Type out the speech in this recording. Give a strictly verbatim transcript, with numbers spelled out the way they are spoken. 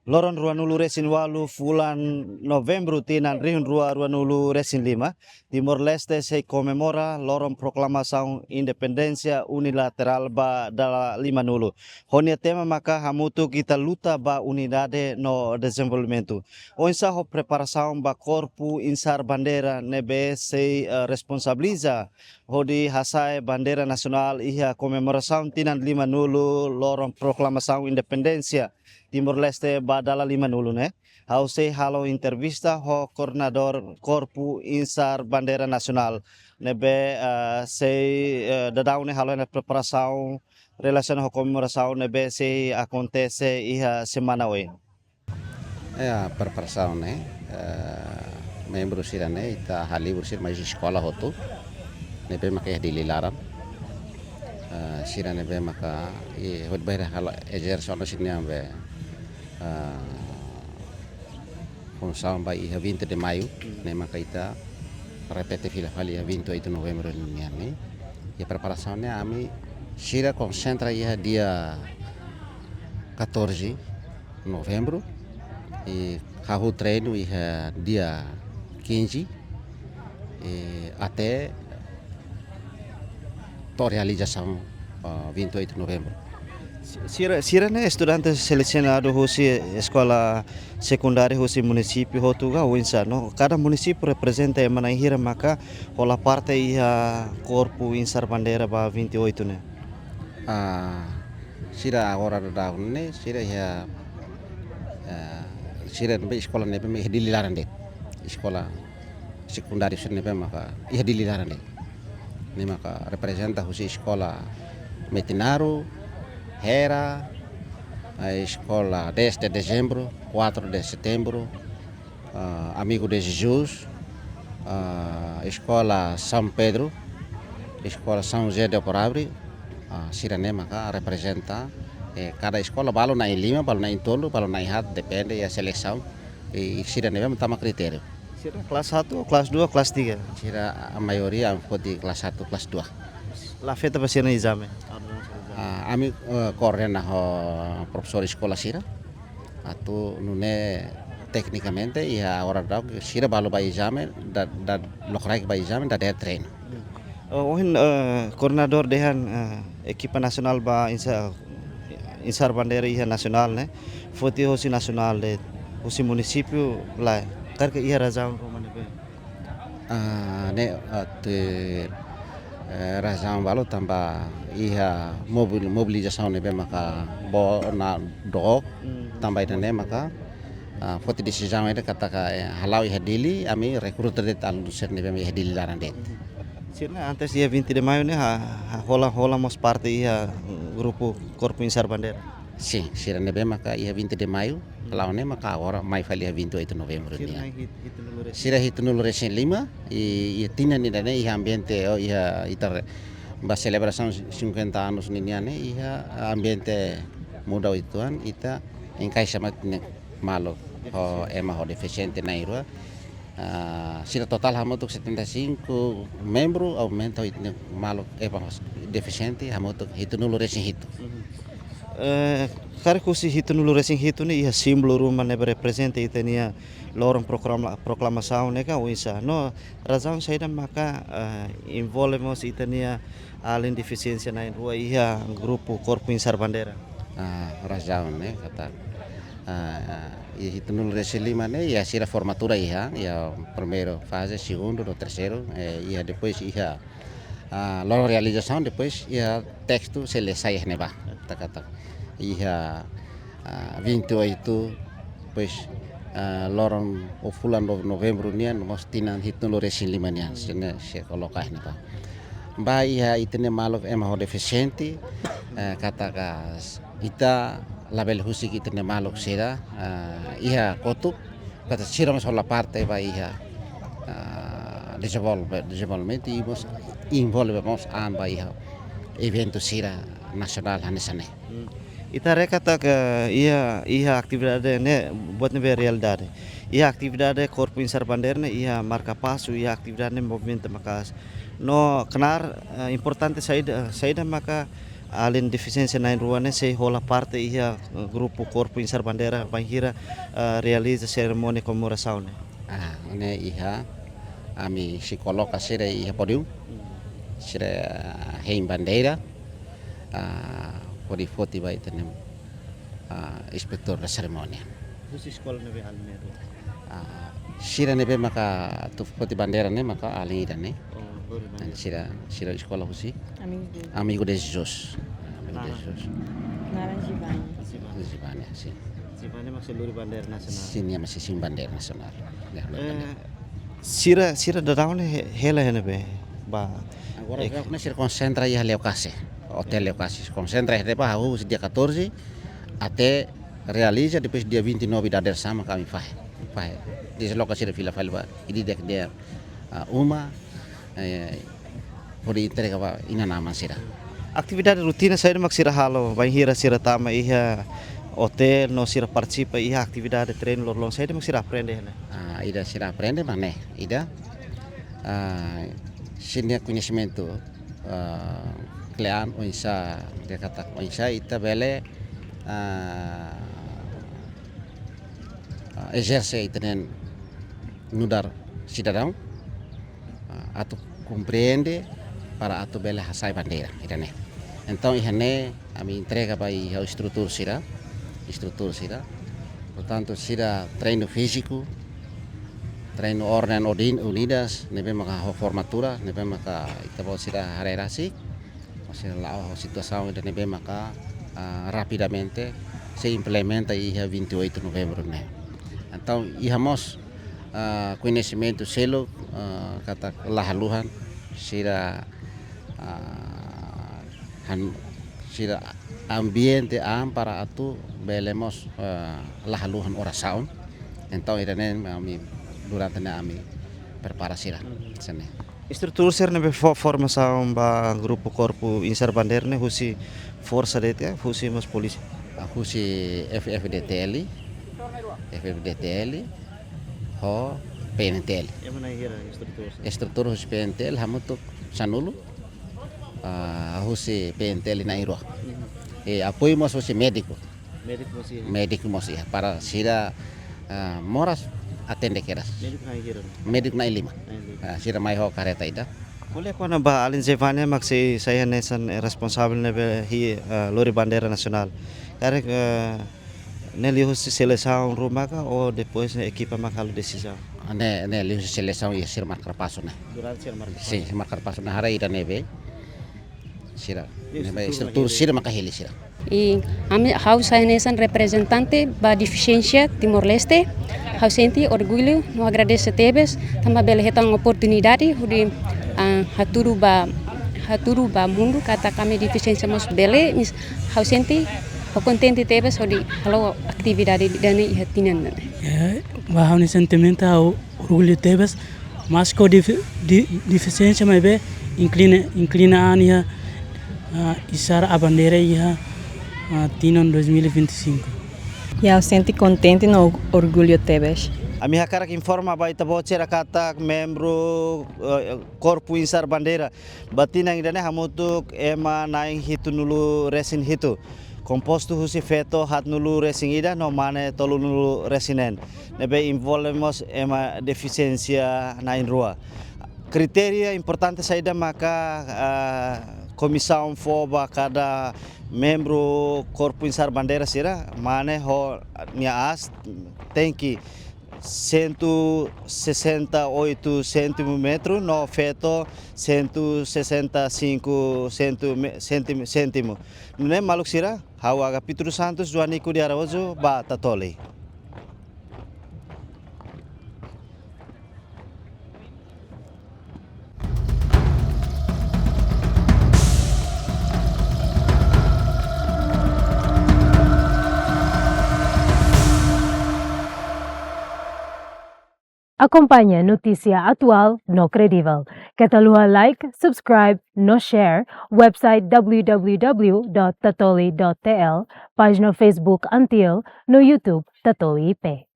Loron ruanulu resin ualu fulan Novembru tinan rihun rua ruanulu resin lima, Timor-Leste sei komemora loron proklamasaun independénsia unilaterál ba dala limanulu. Ho nia tema maka Hamutuk ita luta ba unidade no dezenvolvimentu. Oinsá ho preparasaun ba korpu insar bandeira ne'ebé sei, eh, responsabiliza hodi hasa'e bandeira nasionál iha komemorasaun tinan limanulu loron proklamasaun independénsia Timor-Leste ba dala limanulu ne'e. Ha'u sei halo entrevista ho koordenadór korpu insar bandeira nasionál ne'ebé, eh, sei, eh, daudaun ne'e halo ona preparasaun relasiona ho komemorasaun ne'ebé sei akontese iha semana oin. Ya, preparasaun ne'e, eh, membru sira-ne'e ita halibur sira mai eskola hotu. Ne'ebé maka iha Dili laran. Eh, sira ne'ebé maka i hodi bá halo ezerse ona sira-nia be, eh, funsaun ba iha vinte de Maio, ne'e maka ita repete fila fali iha vinte e oito Novembru nian ne'e. Iha preparasaun ne'e ami sira konsentra iha dia catorze Novembru, i hahú treinu iha dia quinze, i até to'o realizasaun, ah, vinte e oito Novembru. Si-, sira, sira-ne'e estudante selesionadu husi eskola sekundária husi munisípiu hotu ka oinsá, no? Kada munisípiu reprezenta ema na'in hira maka hola parte iha korpu insar bandeira ba vinte e oito ne'e? Ah, sira agora daudaun ne'e, sira iha, eh, sira ne'ebé eskola ne'ebé mak iha Dili laran de'it. Eskola sekundáriu sira ne'ebé maka iha Dili laran de'it. Ne'e maka reprezenta husi eskola Metinaro, Hera, eh, eskola dez de Dezembru, quatro de Setembro, ah, Amigo de Jesus, ah, eskola São Pedro, eskola São José de Ocorabre, ah, sira-ne'e maka reprezenta, eh, kada eskola balu na'in lima, balu na'in tolu, balu na'in haat, depende iha selesaun, i sira-ne'e mak tama kritériu. Sira kelas satu, kelas dua, kelas tiga? Sira a maioria foti kelas satu, kelas dua. La afeta ba sira-nia ezame? Ah, ami, eh, koordena ho profesór eskola sira. Atu nune'e teknikamente iha agora daudaun sira balu ba ezame, da, da lokraik ba ezame, dadeer treinu. Oh, ohin, eh, koordenadór dehan, eh, ekipa nasionál ba insa-, insar bandeira iha nasionál ne'e, foti hosi nasionál de'it, hosi munisípiu lae. Karik iha razaun ruma ne'ebé? Ah, ne'e, ah, te, eh, razaun balu tanba iha mobil-, mobilizasaun ne'ebé maka boot ona dook, tanba ida-ne'e maka, ah, foti desizaun ida katak, eh, hala'o iha Dili, ami rekruta de'it alunu sira ne'ebé iha Dili laran de'it. Sira-ne'e antes dia vinte de Maio ne'e ha, ha, hola, hola mós parte iha grupu korpu insar bandeira? Sin, sira ne'ebé maka iha vinte de Maio, la'o ne'e maka agora mai fali iha vinte e oito Novembru nian. Sira hitunulu resin lima, i, i tinan ida-ne'e iha ambiente, oh, iha ita re-, ba selebrasaun cinquenta anos ninian ne'e, iha ambiente muda uitoan, ita enkaixa mate ne'e maluk ho ema ho defisiente na'in rua. Ah, sira totál hamutuk setenta e cinco membru, aumenta ho ita-nia maluk ema ho defisiente hamutuk hitunulu resin hitu. Eh, karik husi hitunulu resin hitu ne'e iha símbolu ruma ne'ebé reprezenta ita-nia loron proklama-, proklamasaun ne'e ka oinsá? No razaun saida maka, eh, envolve mós ita-nia alin defisiénsia na'in rua iha grupu korpu insar bandeira? Ah, razaun ne'e katak, ah, ah, iha hitunulu resin lima ne'e iha sira formatura iha, iha primeiru faze, segundu no terseiru, eh, iha depois iha, ah, loron realizasaun, depois iha testu sei lee sai iha ne'ebá. Katak iha, ah, vinte e oito, depois, ah, loron ou fulan no-, Novembru nian mós tinan hitunulu resin lima nian, sei ne'e, sei koloka iha ne'ebá. Ba iha ita-nia maluk ema ho defisiente, eh, katak ita labele husik ita-nia maluk sira, eh, iha kotuk, katak sira mós hola parte ba iha, eh, dezenvolve-, dezenvolvimentu i mós envolve mós an ba iha eventu sira nasionál hanesan ne'e. Hmm. Ita haree katak iha, iha atividade ne'e, buat ne'ebé realidade. Iha atividade korpu insar bandeira ne'e, iha marka pasu, iha atividade ne'e movimenta maka'as. No knaar, eh, importante saida, saida maka Alin defisiénsia na'in-rua ne'e sei hola parte iha, eh, grupu Korpu Insar Bandeira bainhira, eh, realiza serimónia komemorasaun ne'e? Ah, ne'e iha ami sei koloka sira iha pódiu. Sira, ah, hein bandeira, ah, hodi foti ba ita-nia, ah, inspetór da serimónia. Husi eskola ne'ebé alin ne'e? Ah, sira ne'ebé maka atu foti bandeira ne'e maka alin ida ne'e. Oh, lori bandeira. Sira, sira eskola husi Amigo de Amigo de Jesus. Amigo de Naran. Jesus. Naran Giovanni. Giovanni. Giovanni, sin. Giovanni mak sei lori bandeira nasionál. Sin, nia mak sei hein bandeira nasionál. Ya, lori Eh, bandeira. Sira, sira daudaun ne'e he-, hela iha ne'ebé? Ba, Agora, eh, daudaun ne'e sira konsentra iha Leokase. Hotel Leokase. Konsentra iha ne'ebá, hahú husi dia catorze até realiza, depois dia vinte e nove dadeer-saan mak ami fahe. Fahe. Desloka sira fila fali ba ida-idak nia, ah, uma, eh, hodi entrega ba inan-aman sira. Atividade rotina saida mak sira halo bainhira sira tama iha hotel no sira partisipa iha atividade treinu loroloron, saida mak sira aprende hela? Ah, ida sira aprende mak ne'e, ida, ah, sira-nia koñesimentu, ah, kle'an oinsá, dehan katak oinsá ita bele, ah, ah, ezerse ita-nia nu'udar sidadaun, ah, atu komprende para atu bele hasa'e bandeira, ida-ne'e. Entaun, iha ne'e ami entrega ba iha estrutura sira, estrutura sira. Portantu, sira treinu fíziku, treinu Orden Odin-, Unidas, ne'ebé maka ho formatura, ne'ebé maka ita-boot sira haree rasik, sira la'o ho situasaun ida ne'ebé maka, ah, rapidamente sei implementa iha vinte e oito Novembru ne'e. Entaun, iha mós, ah, koñesimentu seluk, ah, katak la haluhan, sira, ah, han, sira ambiente an para atu bele mós, ah, la haluhan orasaun. Entaun, ida-ne'e ami durante ne'e ami prepara sira. Sene. Estrutura sira ne'ebé fó formasaun ba grupu Korpu Insar Bandeira ne'e husi forsa de'it ka, husi mós polísia? Ah, husi F F D T L, F F D T L, ho P N T L. Ema na'in hira estrutura sira? Estrutura husi P N T L hamutuk sanulu, ah, husi P N T L na'in-rua. Mhm. I apoiu mós husi médiku. Médiku mós iha. Médiku mós iha. Para sira, ah, moras atende kedas. Médiku na'in hira? Médiku na'in-lima. Na'in-lima. Ah, sira mai ho kareta ida. Ko'alia kona-ba alin Zevania mak sei sai hanesan, eh, responsavel ne'ebé, eh, lori bandeira nasionál. Karik, eh, ne'e liuhusi selesaun ruma ka ou depois ne'e ekipa mak halo desizaun? Ne'e, ne'e liuhusi selesaun iha sira marka pasu ne'e. Durante sira marka pasu. Sin, sira marka pasu ne'e haree ida ne'ebé. Sira. Ne'e estrutura sira maka hili sira. I ami, ha'u sai hanesan reprezentante ba defisiénsia Timor-Leste. Ha'u sente orgullu no agradese tebes tanba bele hetan oportunidade hodi, ah, hatudu ba, hatudu ba mundu katak ami defisiénsia mós bele, mas ha'u sente ha'u kontente tebes hodi halo atividade ida-ne'e iha tinan ida-ne'e. Eh, ba ha'u-nia sentimentu ha'u orgullu tebes, maske ho defi-, di-, defisiénsia maibé inklina, inklina an iha, ah, isar a bandeira iha, ah, tinan dois mil e vinte e cinco. Ya, ha'u sente kontente no orgullu tebes. Ami hakarak informa ba ita-boot sira katak membru, eh, Korpu Insar Bandeira ba tinan ida-ne'e hamutuk ema na'in hitunulu resin hitu. Kompostu husi feto haatnulu resin ida no mane tolunulu resin neen. Ne'ebé envolve mós ema defisiénsia na'in-rua. Kritéria importante saida maka, ah, komisaun fó ba kada membru Korpu Insar Bandeira sira, mane ho nia aas tenke cento e sessenta e oito centímetro, no feto cento e sessenta e cinco centime-, centime-, centímetro. Nune'e maluk sira, ha'u Agapito dos Santos, Joanico de Araújo, ba Tatoli. Akompaña notísia atuál no kredivel. Keta haluha like, subscribe no share website w w w dot tatoli dot t l, pájina Facebook ANTIL, no YouTube Tatoli I P.